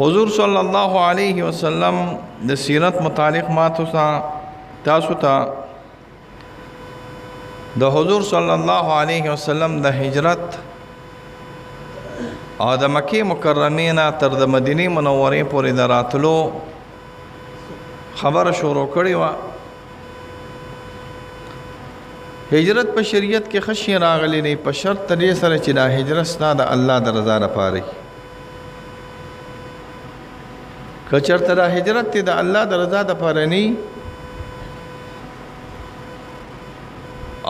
حضور صلی الله علیه وسلم د سیرت متعلق ما تاسو ته د حضور صلی الله علیه وسلم د هجرت او د مکې مکرمې نه تر د مدینې منورې پورې د راتلو خبره شروع کړې وه. هجرت په شریعت کې خشي راغلی دی، په شرط دې سره چې دا هجرت ستا د الله د رضا لپاره وي. که چېرته دا هجرت دی د الله د رضا لپاره نه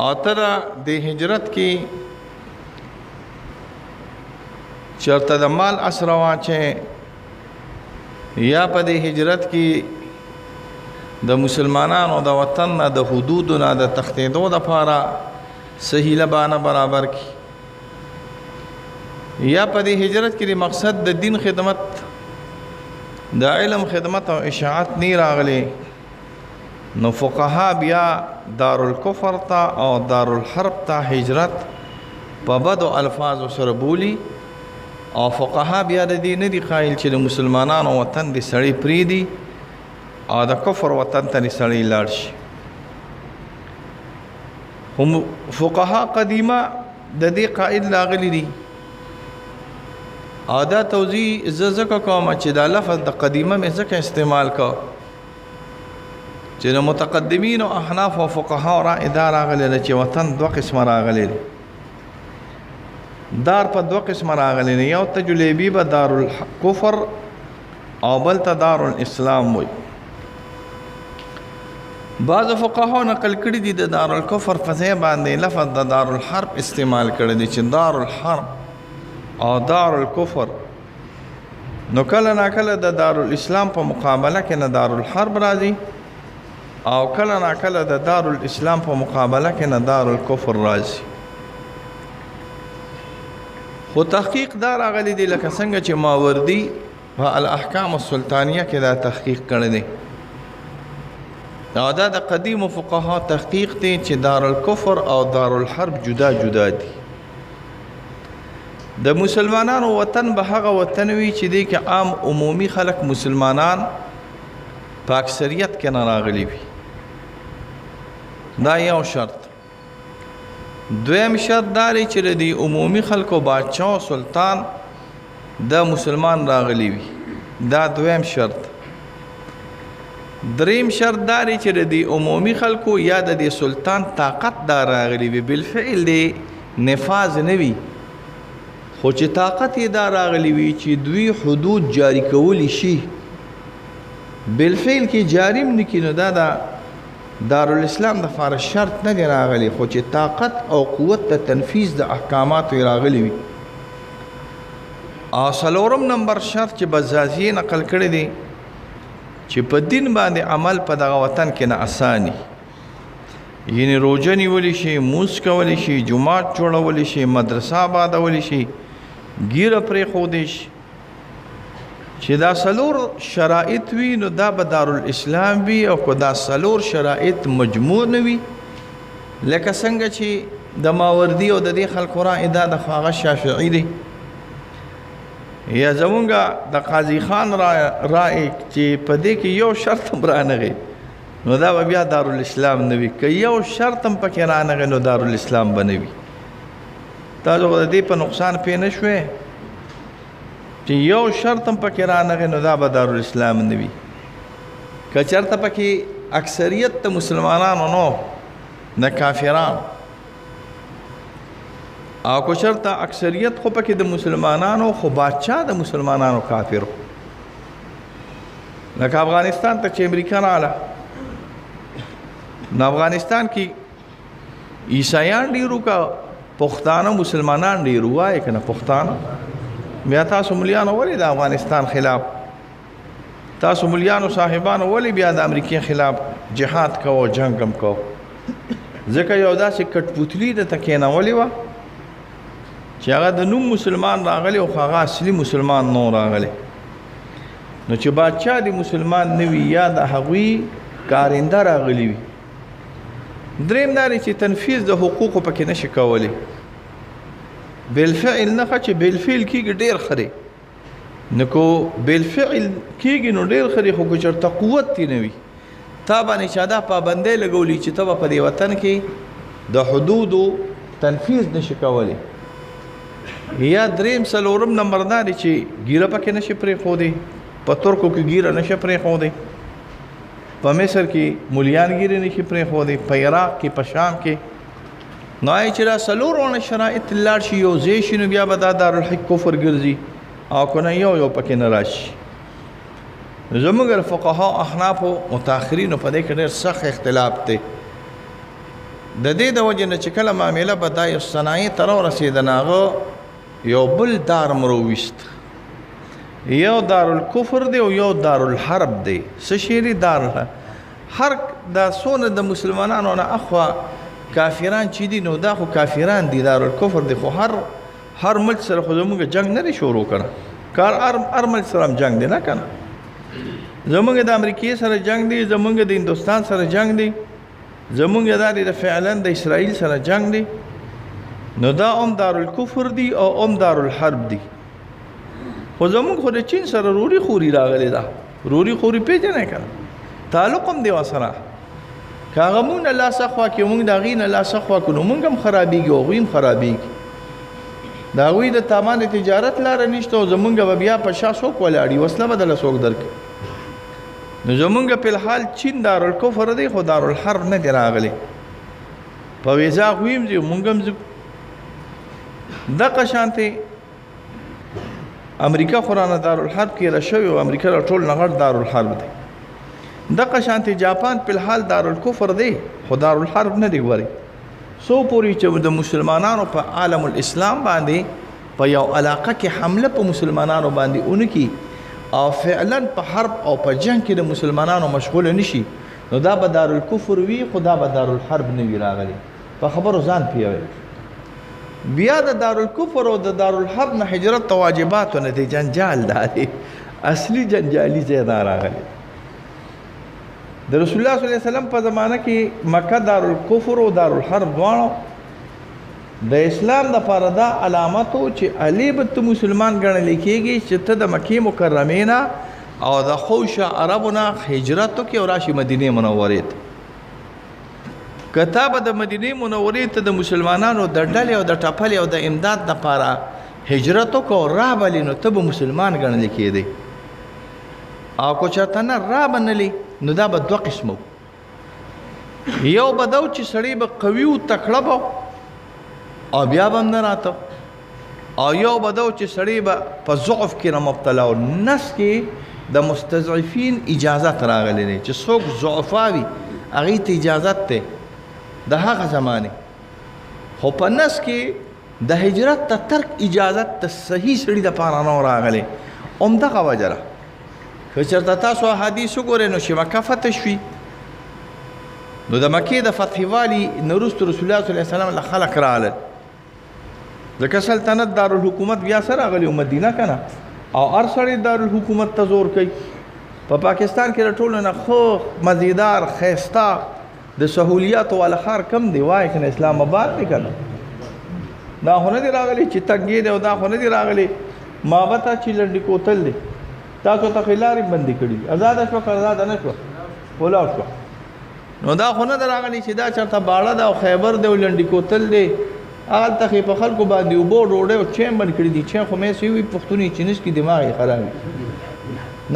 او ته د هجرت کې چېرته د مال اسره واچې یا په دې هجرت کې د مسلمانانو د وطن نه د حدودو نه د تښتېدو دپاره سهیله بانه برابر کړي، یا په دې هجرت کې د مقصد د دین خدمت، د علم خدمت او اشاعت نه راغلی، نو فقها بیا دارالکفر ته او دارالحرب ته هجرت په بدو الفاظو سره بولي. او فقها بیا د دې نه دي قایل چې د مسلمانانو وطن دې سړی پرېږدي او د کفر وطن ته دې سړی لاړ شي. هم فقها قدیمه د دې قائل راغلي دي. او دا توضیح زه ځکه کوم چې دا لفظ د قدیمه مې ځکه استعمال کړ چې د متقدمین او احناف او فقها رائے دا راغلی ده چې وطن دوه قسمه راغلی دی، دار په دوه قسمه راغلی دی، یو ته جلیبي به دارالکفر او بل ته دارالاسلام وایي. بعض فقهاو نقل کړي دي د دارالکفر په ځای باندې لفظ د دارالحرب استعمال کړی دی چې دارالحرب او دارالکفر، نو کله ناکله د دارالاسلام په مقابله کې نه دارالحرب راځي او کله ناکله د دارالاسلام په مقابله کې نه دارالکفر راځي. خو تحقیق دا راغلی دی لکه څنګه چې ماوردي په الاحکام السلطانیه کې دا تحقیق کړی دی، او دا د قدیم فقها تحقیق دی چې دارالکفر او دارالحرب جدا جدا دي. د مسلمانانو وطن به هغه وطن وي چې دې کې عام عمومي خلک مسلمانان په اکثریت کې نه راغلي وي، دا یو شرط. دویم شرط دا دی چې د دې عمومي خلکو بادشاه او سلطان دا مسلمان راغلي وي، دا دویم شرط. دریم شرط دا دی چې د دې عمومي خلکو یا د دې سلطان طاقت دا راغلي وي، بالفعل دی نفاذ نه وي، خو چې طاقت یې دا راغلی وي چې دوی حدود جاری کولی شي، بالفعل کې جاری هم نه کړي، نو دا د دارالاسلام دپاره شرط نه دی راغلی، خو چې طاقت او قوت د تنفیذ د احکاماتو یې راغلی وي. او څلورم نمبر شرط چې بزازي یې نقل کړی دی چې په دین باندې عمل په دغه وطن کې نه اساني، یعنی روژه نیولی شي، لمونځ کولی شي، جومات جوړولی شي، مدرسه آبادولی شي، ږیره پرېښودی شي. چې دا څلور شرایط وي نو دا به دارالاسلام وي، او که دا څلور شرایط مجموع نه وي لکه څنګه چې د ماوردي او د دې خلکو رائے دا د خو هغه شافعي دی، یا زمونږ د قاضي خان رائے چې په دې کې یو شرط هم رانغی نو دا به بیا دارالاسلام نه وي، که یو شرط هم پکې رانغی نو دارالاسلام به نه وي. تاسو خو د دې په نقصان پوه نه شوې چې یو شرط هم پکې رانغی نو دا به دارالاسلام نه وي. که چېرته پکې اکثریت د مسلمانانو نو د کافرانو، او که چېرته اکثریت خو پکې د مسلمانانو خو بادشاه د مسلمانانو کافر، لکه افغانستان ته چې امریکا راغله نو افغانستان کې عیسایان ډېر وو که پښتانه مسلمانان ډېر وو؟ وایې که نه پښتانه؟ بیا تاسو ملیانو ولې د افغانستان خلاف، تاسو ملیانو صاحبانو ولې بیا د امریکې خلاف جهاد کوو، جنګ هم کوو؟ ځکه یو داسې کټپوتلي درته کښېنولې وه چې هغه د نوم مسلمان راغلی او خو هغه اصلي مسلمان نه راغلی. نو چې بادشاه دې مسلمان نه وي یا د هغوی کارنده راغلی وي. دریم دا دی چې تنفیذ د حقوقو پکې نشي کولی، بالفعل نه، ښه چې بالفعل کېږي ډېر ښه دی، نو کو بالفعل کېږي نو ډېر ښه دی، خو که چېرته قوت یې نه وي، تا باندې چا دا پابندۍ لګولي چې ته به په دې وطن کې د حدودو تنفیذ نشي کولی، یا دریم څلورم نمبر دا دی چې ږیره پکې نشي پرېښودی، په ترکو کې ږیره نشي پرېښودی، په مصر کې مولیان ږیرې نشي پرېښودی، په عراق کې، په شام کې. نو آیا چې دا څلور واړه شرایط لاړ شي یو ځای شي نو بیا به دا دارالحق کفر ګرځي، او که نه یو یو پکې نه راشي. زموږ فقها احنافو متأخرینو په دې کې ډېر سخت اختلاف دی. د دې د وجې نه چې کله معامله به دا یو صنایع ته راورسېده نو هغه یو بل دار هم راوویست، یو دارالکفر دی او یو دارالحرب دی. څه شی دی دار؟ هر دا څونه د مسلمانانو نه اخوا کافران چې دي نو دا خو کافران دي، دارالکفر دی، خو هر ملک سره خو زموږ جنګ نه دی شروع کړه، کار هر ملک سره هم جنګ دی نه که نه؟ زموږ د امریکې سره جنګ دی، زموږ د هندوستان سره جنګ دی، زموږ دا دی د فعلا د اسرائیل سره جنګ دی. نو دا هم دارالکفر دی او هم دارالحرب دی. خو زموږ خو د چین سره روري خوري راغلې ده، روري خوري پېژنې که نه؟ تعلق هم دی ورسره. که هغه موږ نه لاس اخوا کړي، موږ د هغې نه لاس اخوا کړو، نو موږ هم خرابېږي او هغوی هم خرابېږي. د هغوی د تامان د تجارت لاره نشته او زموږ به بیا په شا څوک ولاړي، وسله به دله څوک درکړي. نو زموږ په الحال چین دارالکفر دی خو دارالحرب نه دی راغلی، په ویزا هغوی هم ځي موږ هم ځو. دغه شانتې امریکا خو رانه دارالحرب کې را شوې او امریکا را ټول نه غټ دارالحرب دی. دغه شانتې جاپان په الحال دارالکفر دی خو دارالحرب نه دی ګورې. څو پورې چې د مسلمانانو په عالم الاسلام باندې په یو علاقه کې حمله په مسلمانانو باندې ونه کړي او فعلا په حرب او په جنګ کې د مسلمانانو مشغول نه شي، نو دا به دارالکفر وي خو دا به دارالحرب نه وي راغلی. په خبرو ځان پیوي. بیا د دارالکفر او د دارالحرب نه هجرت ته واجباتو نه دی، جنجال دا دی، اصلي جنجالي ځای دا راغلی. د رسول الله صلی الله علیه وسلم په زمانه کې مکه دارالکفر او دارالحرب دواړو د اسلام د پاره دا علامت و چې علی به ته مسلمان ګڼل کېږي چې ته د مکې مکرمې نه او د خوشه عربو نه هجرت وکړې او راشي مدینې منورې ته. که تا به د مدینې منورې ته د مسلمانانو د ډلې او د ټپلې او د امداد دپاره هجرت وکړو او رابلې، نو ته به مسلمان ګڼل کېدې. او که چېرته نه رابنلې نو دا به دوه قسمه وو. یو به دا و چې سړی به قوي و تکړه به او بیا به هم نه راته، او یو به دا و چې سړی به په ضعف کې نه مبتلا و. نس کې د مستضعفین اجازت راغلی دی چې څوک ضعفا وي هغې ته اجازت دی د هغه زمانې، خو په نس کې د هجرت ته ترک اجازت ته صحیح سړي دپاره نه و راغلی. همدغه وجه ده که چېرته تاسو احادیث وګورئ نو چې مکه فتح شوي نو د مکې د فتح والي نه وروسته رسول الله صلی الله علیه وسلم له خلک راغلل، ځکه سلطنت دارالحکومت بیا سره راغلی و مدینه که نه، او هر سړی دارالحکومت ته زور کوي. په پاکستان کې د ټولو نه ښه مزیدار ښایسته د سهولیاتو والا ښار کم دی؟ وایې که نه اسلام آباد دی که نه. دا خو نه دی راغلی چې تنګې دی، او دا خو نه دی راغلی مابته چې لنډې کوتل دی. تاسو ته خو لارې بندې کړې دي، ازاده شوه که ازاده نه شوه؟ ولاړ شوه. نو دا خو نه ده راغلی چې دا چېرته باړه ده او خیبر دی او لنډې کوتل دی، هلته خو یې په خلکو باندې اوبه او ډوډۍ او چای بند کړي دي. چای خو مې هسې وي پښتون یې چې نه څکي دماغ یې خراب وي،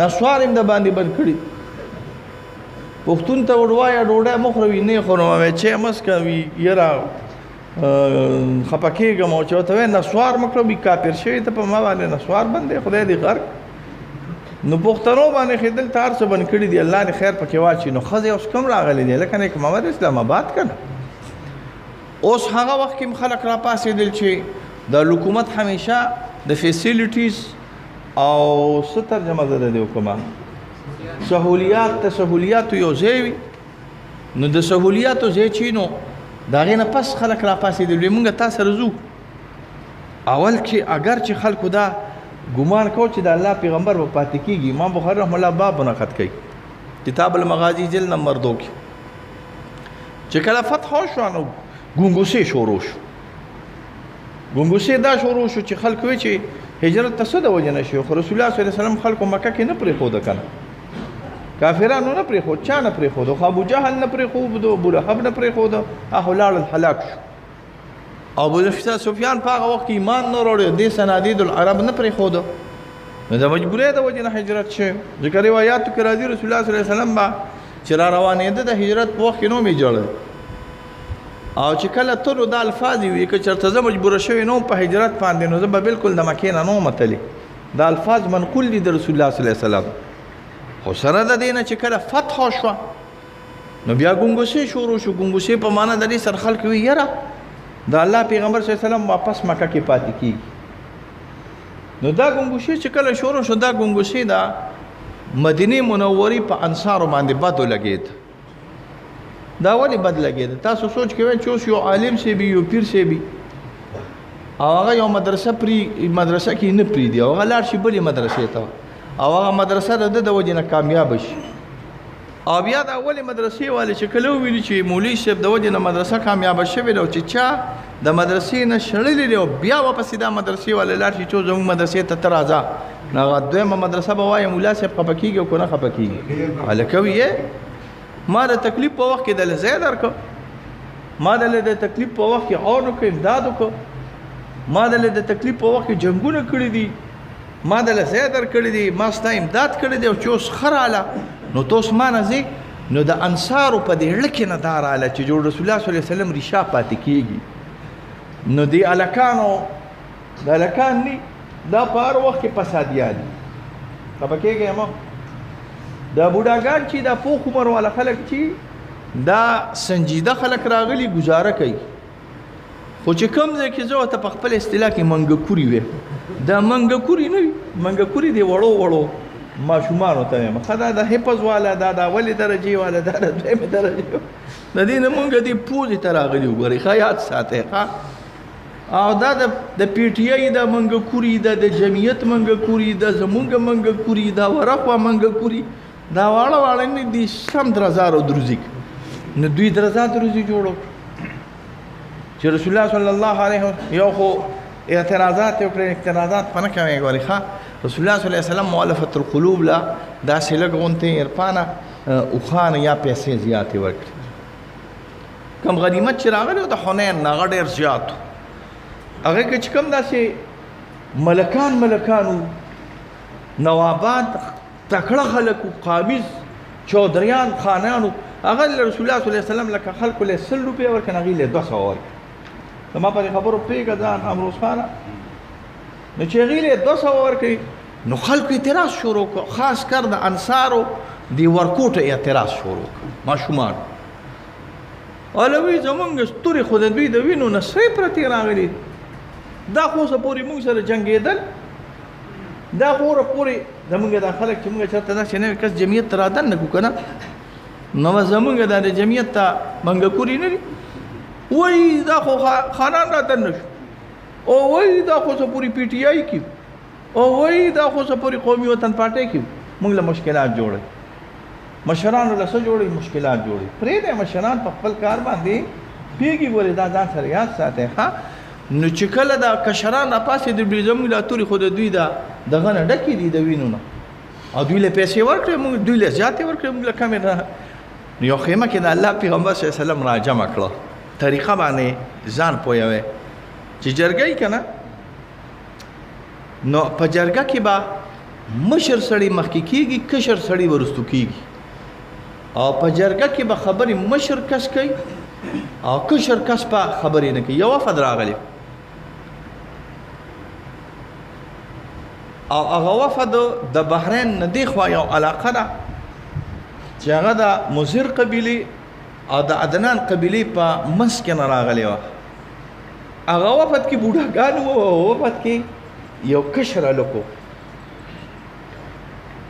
نسوار یې هم د باندې بند کړي. پښتون ته وایه ډوډۍ مه خوروي، نه یې خورم، وایي چای مه څکه، وي یاره خفه کېږم. او چې ورته وایې نسوار مه کړه، وي کافر شوی ته په ما باندې نسوار بند دی، خدای دې غرق. نو پښتنو باندې خو دلته هر څه بند کړي دي، الله دې خیر پکې واچوي. نو ښځې اوس کوم راغلي دي؟ لکه نیک محمد اسلام آباد که نه. اوس هغه وخت کې هم خلک راپاڅېدل چې د حکومت همیشه د فیسیلیټیز او څه ترجمه زه د دې وکړم، سهولیات ته سهولیاتو یو ځای وي. نو د سهولیاتو ځای چې نو د هغې نه پس خلک راپاڅېدل، وایي مونږ تا سره ځو. اول کې اګر چې خلکو دا ګمان کو چې د الله پیغمبر به پاتې کېږي، امام بخاري رحمه الله باب منعقد کوي کتاب المغازي جلد نمبر 2 کې، چې کله فتح وشوه نو ګنګوسې شروع شو. ګنګوسې دا شروع شو چې خلک وایي چې هجرت ته څه د وجې نه شوی؟ خو رسول الله صلی الله علیه وسلم خلکو مکه کې نه پرېښوده که نه، کافرانو نه پرېښود، چا نه پرېښوده؟ خو ابو جهل نه پرېښود، ابو لهب نه پرېښوده، هغه لاړل هلاک شو. ابو سفیان په هغه وخت کې ایمان نه راوړی، دې صنادید العرب نه پرېښوده، نو د مجبورۍ د وجې نه هجرت شوی. ځکه روایاتو کې راځي رسول الله صلی الله علیه وسلم به چې را روانېده د هجرت په وخت کې نو مې ژړل، او چې کله تلو دا الفاظ یې وي که چېرته زه مجبوره شوی نه وم په هجرت باندې نو زه به بالکل د مکې نه نه وم تللی. دا الفاظ منقول دي د رسول الله صلی الله علیه وسلم. خو سره د دې نه چې کله فتح شوه نو بیا ګنګوسې شروع شو. ګنګوسې په معنا د دې سره خلک وي یاره د الله پیغمبر صلی الله علیه وسلم واپس مکه کې پاتې کېږي. نو دا ګنګوسې چې کله شروع شو، دا ګنګوسې دا مدینې منورې په انصارو باندې بد ولګېد. دا ولې بد لګېد؟ تاسو سوچ کوئ چې اوس یو عالم صاحب یو پیر صاحب او هغه یو مدرسه مدرسه کې نه پرېږدي او هغه لاړ شي بلې مدرسې ته او هغه مدرسه د ده د وجې نه کامیابه شي، او بیا د اولې مدرسې والې چې کله وویلي چې مولوي صاحب د وجې نه مدرسه کامیابه شوې ده او چې چا د مدرسې نه شړلې دی او بیا واپسې دا مدرسې والې لاړ شي چې اوس زموږ مدرسې ته ته راځه، نو هغه دویمه مدرسه به وایي ملا صاحب خفه کېږي او که نه خفه کېږي؟ هلکه وي ما د تکلیف په وخت کې د له ځای درکړ، ما د له د تکلیف په وخت کې اور وکړ، امداد وکړ، ما د له د تکلیف په وخت کې جنګونه کړي دي، ما د له ځای درکړي دي، ما ستا امداد کړی دی او چې اوس ښه راله نو ته اوس ما نه ځې. نو د انصارو په دې زړه کې نه دا راله چې جوړ رسول الله صلی الله علیه وسلم ریشا پاتې کېږي. نو دې هلکانو د هلکان ني دا په هر وخت کې فسادیان دي، خفه کېږئ مه. دا بوډاګان چې دا پوخ عمر والا خلک چې دا سنجیده خلک راغلي ګزاره کوي، خو چې کوم ځای کې زه ورته په خپل اصطلاح کې منګکوري وی، دا منګکوري نه وي، منګکوري دی وړو وړو ماشومانو ته وایم، ښه دا د حفظ والا، دا د اولې درجې والا، دا د دویمې درجې، د دې نه مونږ دې پوزې ته راغلي وګورئ، ښه یاد ساتئ. ښه او دا د پي ټي آی دا منګکوري، دا د جمعیت منګکوري، دا زمونږ منګکوري، دا ورخوا منګکوري، دا واړه واړه نه دي سم درزار او دروزي. نو دوی درزا دروزي جوړو چې رسول الله صلی الله علیه وسلم یو خو اعتراضات یې وکړل، اعتراضات په نه کوي ګورې. ښه رسول الله صلی الله علیه وسلم مؤلفة القلوب له داسې لږ غونتې عرفانه اوښان یا پیسې زیاتې ورکړې. کوم غنیمت چې راغلی و د حنین نه هغه ډېر زیات و، هغه کې چې کوم داسې ملکان ملکان وو، نوابان تکړه خلک وو، قابض چودریان خانان وو، هغه له رسول الله صلی الله علیه وسلم لکه خلکو له 100 روپۍ ورکړې، هغوی له 200 ورکړې. زما په دې خبرو پوهېږه ځان امروز خانه. نو چې هغوی له 200 ورکړې نو خلکو اعتراض شروع کړ، خاص کر د انصارو د ورکوټو اعتراض شروع کړ. ماشومان الوی زمونږ ستوري خو د دوی د وینو نه سرې پرتې راغلي، دا خو اوسه پورې مونږ سره جنګېدل، دا خو اوره پورې زمونږ دا خلک چې مونږ چېرته داسې نوی کس جمعیت ته رادننه کړو که نه، نو زمونږ دا د جمعیت ته منګکوري نه دي، وایي دا خو خانان رادننه شو، او وایي دا خو اوسه پورې پي ټي آی کې، او وایي دا خو اوسه پورې قومي وطن پارټۍ کې. مونږ له مشکلات جوړوي، مشرانو له څه جوړوي؟ مشکلات جوړوي. پرېږدی مشران په خپل کار باندې پوهېږي، ګورې دا ځان سره یاد ساتئ. ښه نو چې کله دا کشران راپاڅېدل دوی زموږ دا تورې خو د دوی دا دغه نه ډکې دي د وینو نه، او دوی له پیسې ورکړې، موږ دوی له زیاتې ورکړې، موږ له کمې نه. نو یو خیمه کې د الله پیغمبر صلی الله علیه وسلم راجمع کړه، طریقه باندې ځان پوهوي چې جرګه یې که نه، نو په جرګه کې به مشر سړی مخکې کېږي، کشر سړی وروستو کېږي، او په جرګه کې به خبرې مشر کس کوي او کشر کس په خبرې نه کوي. یو وفد راغلی او هغه وفد د بحرین نه دې خوا یو علاقه ده چې هغه د مضر قبیلې او د عدنان قبیلې په منځ کې نه راغلی وه. هغه وفد کې بوډاګان وو او وفد کې یو کشر هلک و.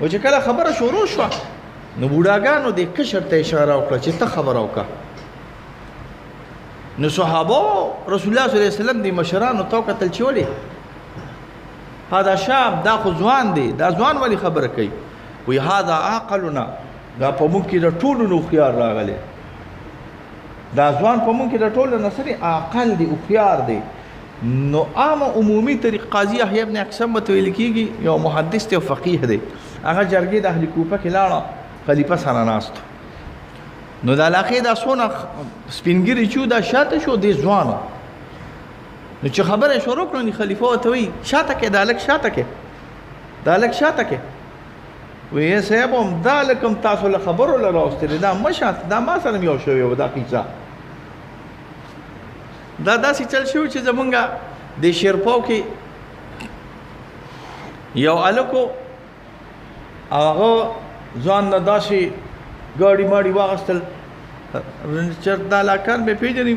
او چې کله خبره شروع شوه نو بوډاګانو دې کشر ته اشاره وکړه چې ته خبره وکړه. نو صحابه رسول الله صلی الله علیه وسلم دې مشرانو ته وکتل چې ولې هذا شاب، دا خو ځوان دی، دا ځوان ولې خبره کوي؟ وایي هذا عاقلنا، دا په موږ کې د ټولو نه هوښیار راغلی، دا ځوان په موږ کې د ټولو نه څه دی؟ عاقل دی، هوښیار دی. نو عام عمومي طریق قاضي یحیی ابن اکثم ته ویل کېږي، یو محدث دی او فقیه دی. هغه جرګې د اهل کوفه کې لاړه، خلیفه سره ناست. نو د علاقې دا څونه سپینږیري چې دا شاته شو، دی ځوان. نو چې خبره یې شروع کړه، نو خلیفه ورته وایي شاته کې، دا هلک شاته کې، دا هلک شاته کې. وایي صاحب هم دا هلک هم تاسو له خبرو له راوستلی، دا مه شاته، دا ما سره هم یو شوی و. دا قیصه دا داسې چل شوی چې زمونږ د شیرپاو کې یو هلک و، او هغه ځان نه داسې ګاډي ماډي واغستل. چېرته دا علاقان مې پېژني،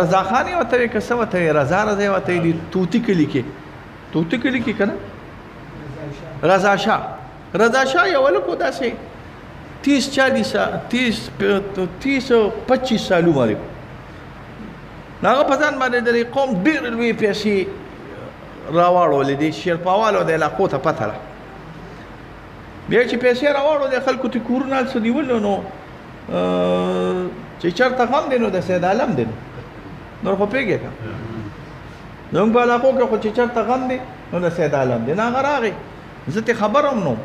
رضا خان یې ورته وایي که څه ورته وایي، رضا رضا یې ورته وایي، طوطي کلي کې، طوطي کلي کې که نه، رضا شاه، رضا شاه یو هلک و، داسې 30 40 30 25 سال عمر یې. نو هغه په ځان باندې د دې قوم ډېرې لویې پیسې راواړولې، د شیرپاوالو د علاقو ته پته ده. بیا چې پیسې راواړولې، خلکو ته کورونه هلته نیولي، نو چې چېرته غم دی نو د سید عالم دی، نور خو پوهېږې که زموږ په علاقو کې خو چې چېرته غم دی نو د سید عالم دی. نو هغه راغی، زه ترې خبر هم نه وم.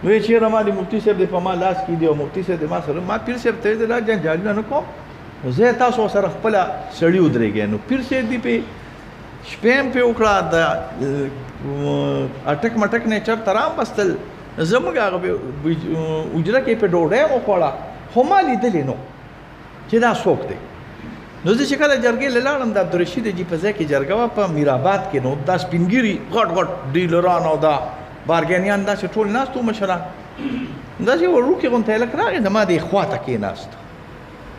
وایي چېرې ما د مفتي صاحب دی په ما لاس کې دی او مفتي صاحب دی ما سره، ما پیر صاحب ته ویل دا جنجالونه نه کوم، زه تاسو سره خپله سړي ودرېږئ. نو پیر صاحب دی پې شپې هم پې وکړه، د اټک مټک نه یې چېرته رامبستل، زموږ هغه حجره کې پې ډوډۍ هم وخوړه، خو ما لیدلې نو چې دا څوک دی. نو زه چې کله جرګې له لاړم، د عبدالرشید جي په ځای کې جرګه وه په میرآباد کې، نو دا سپینږیري غټ غټ ډیلران او دا بارګانیان داسې ټول ناست وو مشران، داسې وړوکي غونتی هلک راغی زما دې خوا ته کېناست.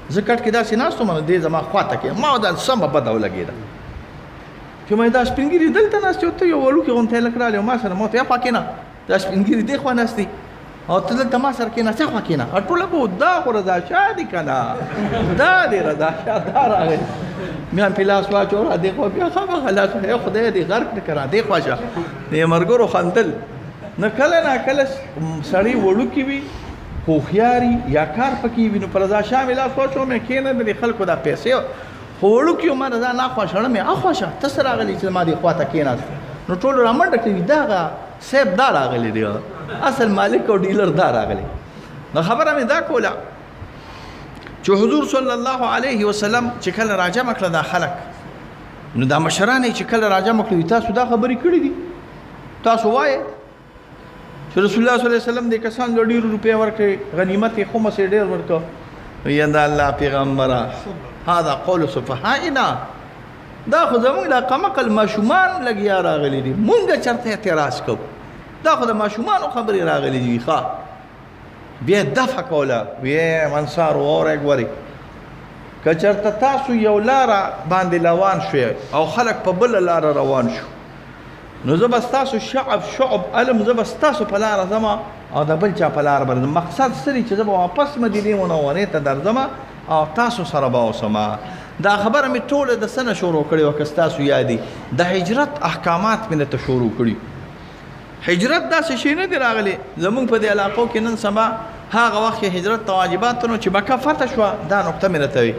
زه کټ کې داسې ناست وم، نو دی زما خوا ته کېناست. ما دا سمه بده ولګېده چې ما دا سپینږیري دلته ناست دی، ته یو وړوکی غونتی هلک راغلی او ما سره، ما ورته اخوا کېنه، دا سپینږیري دې خوا ناست دي او ته دلته ما سره کېناست، اخوا کېنه. ټوله به دا خو رضا شاه دی که نه، دا دی رضا شاه، دا راغی. بیا مې لاس واچو را دې خوا، بیا خامخا لاس واچو، خدای دې غرق کړه که را دې خوا شه. دې ملګرو خندل. نو کله نا کله سړی وړوکی وي، هوښیاري یا کار پکې وي، نو پر رضا شاه مې لاس واچو، مې کېنه د دې خلکو دا پیسې خو وړوکی وم، ما رضا نه خوا شړم، مې اخوا شه، ته څه راغلی چې ما دې خوا ته کېناست. نو ټولو رامنډه کړې، دغه صاحب دا راغلی دی، اصل مالک او ډیلر دا راغلی. نو خبره مې دا کوله چې حضور صلی الله علیه وسلم چې کله راجمع کړه دا خلک، نو دا مشران یې چې کله راجمع کړي، تاسو دا خبرې کړې دي، تاسو وایئ چې رسول الله صلی الله علیه وسلم دې کسان له ډېرو روپۍ ورکړې، غنیمت یې خمس یې ډېر ورکړ. یا د الله پیغمبره، هذا قول سفهائنا، دا خو زموږ د قمقل ماشومان لګیا راغلي دي، مونږ چېرته اعتراض کوو، دا خو د ماشومانو خبرې راغلي دي. ښه بیا دفع کوله، ویې انصار واورئ ګورئ، که چېرته تاسو یو لاره باندې روان شوئ او خلک په بله لاره روان شو، نو زه به ستاسو شعب شعب علم، زه به ستاسو په لاره ځم او د بل چا په لاره به ځم. مقصد څه دی چې زه به واپس مدینې منورې ته درځم او تاسو سره به اوسم. دا خبره مې ټوله د څه نه شروع کړې وه که ستاسو یاد دي، د هجرت احکامات مې درته شروع کړي. هجرت داسې شی نه دی راغلی زمونږ په دې علاقو کې نن سبا. هغه وخت کې هجرت ته واجبات نو چې مکه فتح شوه، دا نقطه مې راته وي.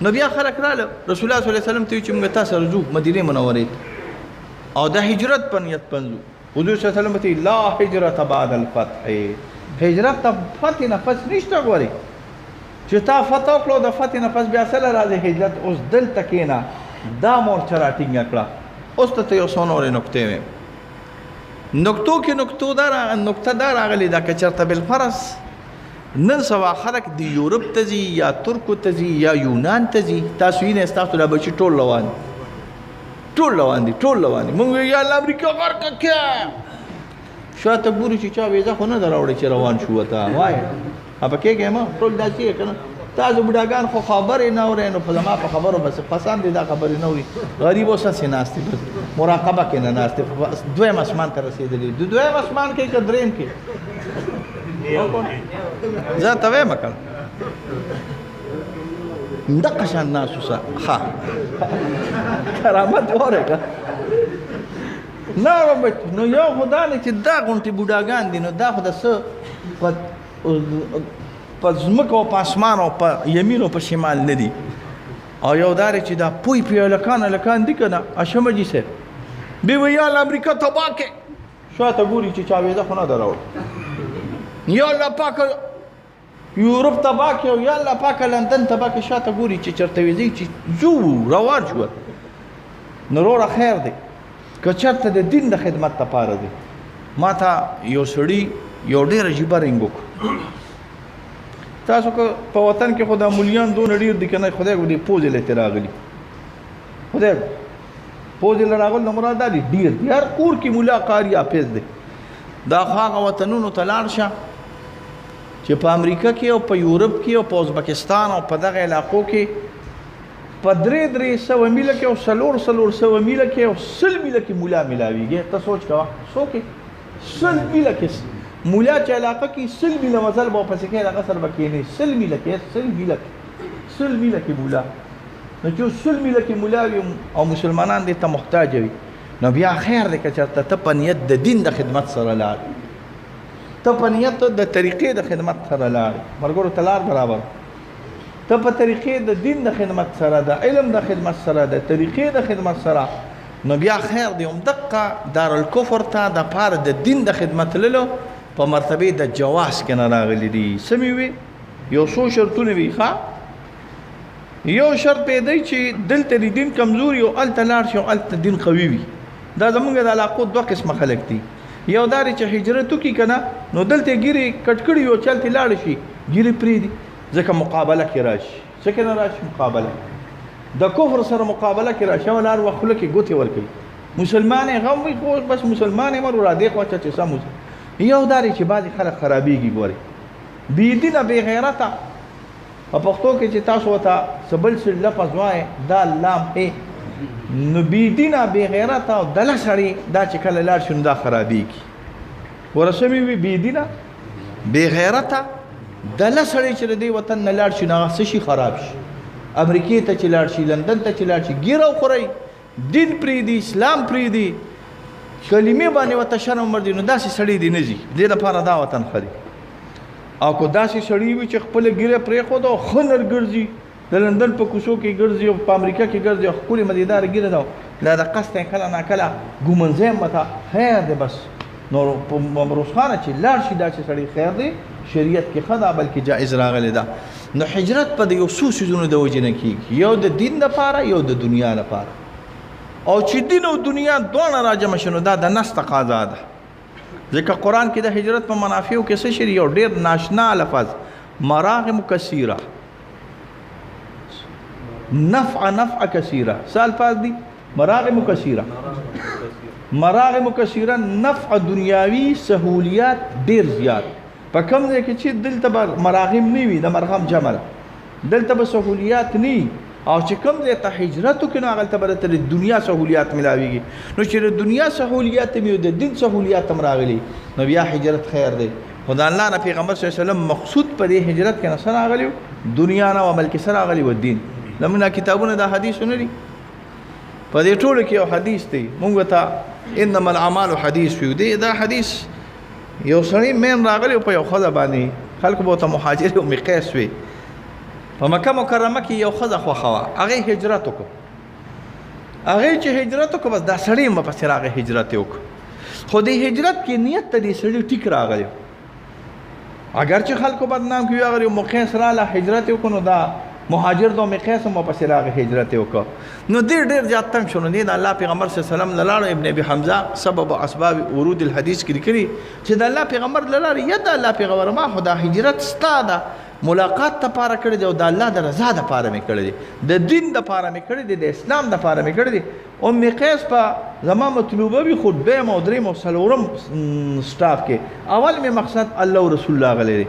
نو بیا خلک راغله رسول الله صلی الله علیه وسلم ته ویل چې موږ تا سره ځو مدینې منورې ته او د هجرت په نیت پنځو. حضور صلی الله علیه وسلم ته لا هجرت بعد الفتح، هجرت ته فتح نه پس نشته. ګورې چې تا فتح وکړو، د فتح نه پس بیا څه له راځي هجرت؟ اوس دلته کښېنه، دا مورچه راټینګه کړه. اوس ته یو څو نورې نقطې ویم. نقطو کې نقطه دا راغلې ده که چېرته بالفرض نن سبا خلک د یورپ ته ځي یا ترکو ته ځي یا یونان ته ځي، تاسو وینئ ستاسو دا بچي ټول روان دي، ټول روان دي، ټول روان دي. مونږ یا الله امریکا غرق کړه، شاته ګورو چې چا ویزه خو نه ده راوړې چې روان شو ورته وایه خفه کېږئ مه، ټول داسې یې که نه. تاسو بوډاګان خو خبرې نه اورئ، نو زما په خبرو بس قسم دی دا خبرې نه اوري. غریب اوس هسې ناست دی، بس مراقبه کې نه ناست دی، دویم اسمان ته رسېدلی دی، دویم اسمان کې که دریم کې زه ته وایم که نه دقه شان ناست اوسه. ښه کرامت واورئ که نه نو یو خو دا نه چې دا غونټې بوډاګان دي، نو دا خو د څه په ځمکه او په اسمان او په یمین او په شمال نه دي. او یو دا دی چې دا پوی پوی هلکان هلکان دي که نه، هاشم حاجي صاحب بیا وایي یا الله امریکا تباه کړې، شاته ګوري چې چا ویزه خو نه ده راوړې، یا الله پاک یورپ تباه کړې او یا الله پاک لندن تباه کړې، شاته ګوري چې چېرته ویزې چې ځو روان شو. نو وروره خیر دی که چېرته د دین د خدمت لپاره دی. ما ته یو سړي یو ډېر عجیبه رنګ وکړ. تاسو که په وطن کې خو دا مولیان دونه ډېر دي که نه، خدای دې پوزې له ترې راغلي، خدای پوزې له راغلو نه مراد دا دي ډېر دي، هر کور کې مولا قاري حافظ دی. دا خو هغه وطنونو ته لاړ شه چې په امریکا کې او په یورپ کې او په ازبکستان او په دغه علاقو کې په 300-300 میله کې او 400-400 میله کې او 100 میله کې مولا ملاویږي. ته سوچ کوه څوک 100 میله کې مولا چې علاقه کې 100 میله مزل به ورپسې کوي، هغه سره به کښېني. 100 میله کې 100 میله کې 100 میله کې مولا، نو چې 100 میله کې مولا وي او مسلمانان دې ته محتاج وي، نو بیا خیر دی که چېرته ته په نیت د دین د خدمت سره لاړ، ته په نیت د طریقې د خدمت سره لاړ، ملګرو ته لار برابر، ته په طریقې د دین د خدمت سره، د علم د خدمت سره، د طریقې د خدمت سره، نو بیا خیر دی. همدقه دارالکفر ته د پاره د دین د خدمت تللو په مرتبې د جواز کې نه راغلي دي. څه مې وي؟ یو څو شرطونه وي. ښه، یو شرط یې دی چې دلته د دین کمزوري او هلته لاړ شي او هلته دین قوي وي. دا زمونږ د علاقو دوه قسمه خلک دي. یو دا دی چې هجرت وکړي که نه، نو دلته یې ږیرې کټ کړي وي او چې هلته لاړ شي ږیرې پرېږدي، ځکه مقابله کې راشي. څه کې نه راشي؟ مقابله د کفر سره مقابله کې راشي. او لار وخت خوله کې ګوتې ورکوي، مسلمان یې غم وي، خو بس مسلمان یې ور را دې خوا چې سم وځي. یو دا دی چې بعضې خلک خرابېږي، ګورئ بې دینه بې غیرته. په پښتو کې چې تاسو ورته څه بل څه لفظ وایې دا لام هې، نو بې دینه بې غیرته او دله سړی دا چې کله لاړ شي نو دا خرابېږي. ګوره څه مې وي؟ بې دینه بې غیرته دله سړی چې د دې وطن نه لاړ شي نو هغه څه شي؟ خراب شي. امریکې ته چې لاړ شي، لندن ته چې لاړ شي، ږیره وخورئ، دین پرېږدي، اسلام پرېږدي، کلمې باندې ورته شرم ورځي، نو داسې سړی دې نه ځي. دې لپاره دا وطن ښه دی. او که داسې سړی وي چې خپله ږیره پرېښوده او ښه نر ګرځي، د لندن په کوڅو کې ګرځي او په امریکا کې ګرځي او ښکلې مزېداره ږیره ده، لا د قصده یې کله ناکله ګومنځی هم ورته خیر دی، بس نو په روښانه چې لاړ شي داسې سړی خیر دی، شریعت کې ښه ده، بلکې جایز راغلی ده. نو هجرت په د یو څو څیزونو د وجې نه کېږي، یو د دین دپاره، یو د دنیا دپاره. او چې دین او دنیا دواړه راجمع شي نو دا د نس تقاضا ده. ځکه قرآن کې د هجرت په منافعو کې څه شی دی؟ یو ډېر ناشنا لفظ مراغم کثیره، نفع نفع کثیره. څه الفاظ دي؟ مراغم کثیره، مراغم کثیره، نفع دنیاوي سهولیات ډېر زیات. په کوم ځای کې چې دلته به مراغم نه وي، د مرغم جمع ده، دلته به سهولیات نه وي، او چې کوم ځای ته هجرت وکړي نو هغلته به درته د دنیا سهولیات ملاویږي. نو چې د دنیا سهولیات هم وي او د دین سهولیات هم راغلي، نو بیا هجرت خیر دی. خو د الله نه پیغمبر صلی الله علیه وسلم مقصود په دې هجرت کې نه څه راغلي وو؟ دنیا نه وه، بلکې څه راغلي وو؟ دین. زموږ دا کتابونه دا حدیثونه دي، په دې ټولو کې یو حدیث دی، موږ ته انما الاعمال حدیث ویو دی. دا حدیث یو سړی مین راغلی په یو ښځه باندې، خلکو به ورته مهاجر او مقیس وي. په مکه مکرمه کې یو ښځه خوښه وه، هغې هجرت وکړو. هغې چې هجرت وکړو، بس دا سړی هم ورپسې راغی، هجرت یې وکړو. خو دې هجرت کې نیت ته دې سړي ټیک راغلی، اګر چې خلکو بدنام کړي، هغه یو مقیس راله، هجرت یې وکړو، نو دا مهاجر د مقیس هم ورپسې راغی، هجرت یې وکړو. نو دې ډېر زیات تنګ شو. نو دې د الله پیغمبر صلی الله علیه وسلم له لاړو، ابن ابي حمزه سبب اسباب ورود الحدیث کې لیکلي چې د الله پیغمبر له لارې، یا د الله پیغمبر ما خو دا هجرت ستا ده ملاقات دپاره کړی دی او د الله د رضا دپاره مې کړی دی، د دین دپاره مې کړی دی، د اسلام دپاره مې کړی دی. ام قیس په زما مطلوبه وي، خو دویم او دریم او څلورم سټاف کې اول مې مقصد الله او رسول راغلی دی.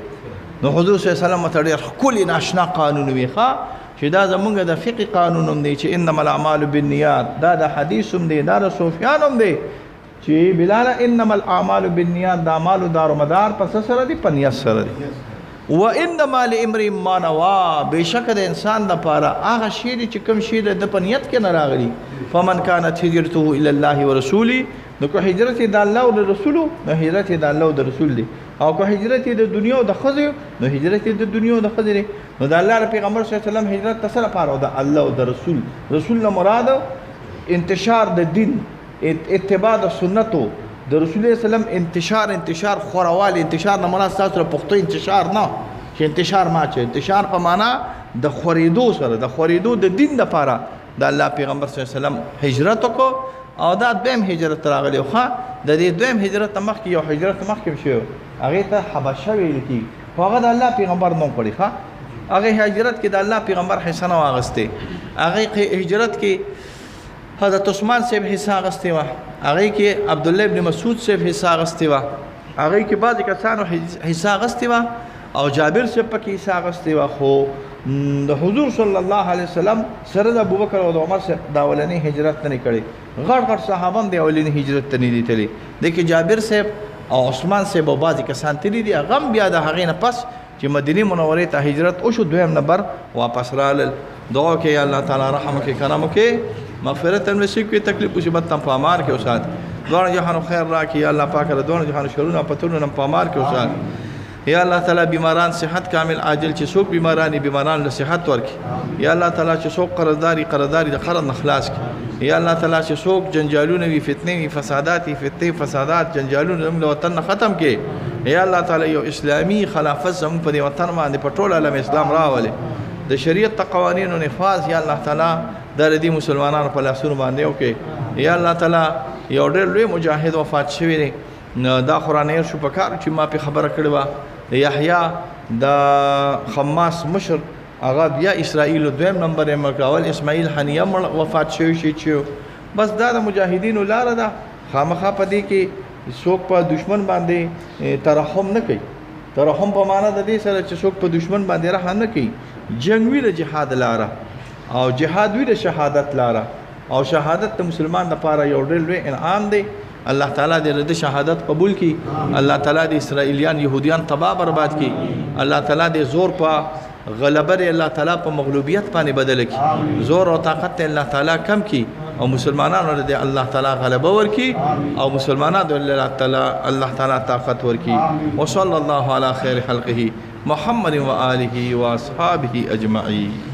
نو حضور صلی الله علیه وسلم ورته ډېر ښکلی ناشنا قانون وي، ښه چې دا زمونږ د فقې قانون هم دی چې انما الاعمال بالنیات، دا د حدیث هم دی، دا د صوفیان هم دی چې بلاله انما الاعمال بالنیات، د اعمالو دار و مدار په څه سره دی؟ په نیت سره دی. و انما لامرئ ما نوی، بېشکه د انسان دپاره هغه شی دی چې کوم شی د ده په نیت کې نه راغلی. فمن کانت هجرته الی الله ورسوله نو که هجرت د الله او د رسول، نو هجرت د الله او د رسول دی، او که هجرت د دنیا او د ښځې، نو هجرت د دنیا او د ښځې دی. نو د الله پیغمبر صلی الله علیه وسلم هجرت ته څه لپاره؟ د الله او د رسول. رسول نه مراد انتشار د دین، اتباع د سنتو، د رسول الله وسلم انتشار، انتشار خوروالی. انتشار نه مراد ستاسو د پښتو انتشار نه چې انتشار ما چې انتشار په معنا د خورېدو سره، د خورېدو د دین دپاره د الله پیغمبر صلی الله علیه وسلم هجرت وکړو. او دا دویم هجرت راغلی و. ښه، د دې دویم هجرت مخکې یو هجرت مخکې هم شوی، هغې ته حبشه ویل کېږي، خو هغه د الله پیغمبر نه کړی. ښه، هغې هجرت کې د الله پیغمبر حصه نه واخیستې. هغې هجرت کې حضرت عثمان صاحب حصه اخیستې وه، هغې کې عبدالله ابن مسعود صاحب حصه اخیستې وه، هغې کې بعضې کسانو حصه اخیستې وه، او جابر صاحب پکې حصه اخیستې وه. خو د حضور صلی الله علیه وسلم سره د ابوبکر او د عمر صاحب د اولنې هجرت نه کړی. غټ غټ صحابه هم د اولنې هجرت ته نه دي تللي. دې کې جابر صاحب او عثمان صاحب او بعضې کسان تللي دي. هغه هم بیا د هغې نه پس چې مدینې منورې ته هجرت وشو، دویم نمبر واپس رالل. دعا وکړئ یا الله تعالی رحم وکړي، کرم وکړي، مغفرت هم نصیب کړي، تکلیف مصیبت هم په امان کې وساتي، دواړو جهانو خیر راکړي یا الله پاک، د دواړو جهانو شرونه پترونه هم په امان کې وساتي یا الله تعالی. بیماران صحت کامل عاجل، چې څوک بیمارانی بیماران له صحت ورکړي یا الله تعالی. چې څوک قرضداري قرضداري د قرض نه خلاص کړي یا الله تعالی. چې څوک جنجالونه وي، فتنې وي، فسادات وي، فتنې فسادات جنجالونه زموږ له وطن نه ختم کړي یا الله تعالی. یو اسلامي خلافت زموږ په دې وطن باندې په ټول عالم اسلام راولي، د شریعت د قوانینو نفاذ یا الله تعالی دا د دې مسلمانانو په لاسونو باندې وکړي یا الله تعالی. یو ډېر لوی مجاهد وفات شوی دی، دا خو رانه هېر شو، په کار چې ما پرې خبره کړې وه. د یحیی د خماس مشر، هغه بیا اسرائیل دویم نمبر یې مړ کړ. اول اسماعیل حنیه مړ وفات شوی شي چې بس دا د مجاهدینو لاره ده. خامخا په دې کې څوک په دشمن باندې ترحم نه کوي. ترحم په معنا د دې سره چې څوک په دشمن باندې رحم نه کوي. جنگ وي د جهاد لاره، او جهاد وي د شهادت لاره، او شهادت د مسلمان لپاره یو ډېر لوی انعام دی. الله تعالی دې د شهادت قبول کړي. الله تعالی دې اسرائیلیان یهودیان تباه برباد کړي. الله تعالی دې زور په غلبه دې الله تعالی په مغلوبیت باندې بدل کړي، زور او طاقت دې الله تعالی کم کړي، او مسلمانانو دې الله تعالی غلبه ورکړي، او مسلمانانو دې الله تعالی طاقت ورکړي. وصلی الله علی خیر خلقه محمد وآله واصحابه اجمعین.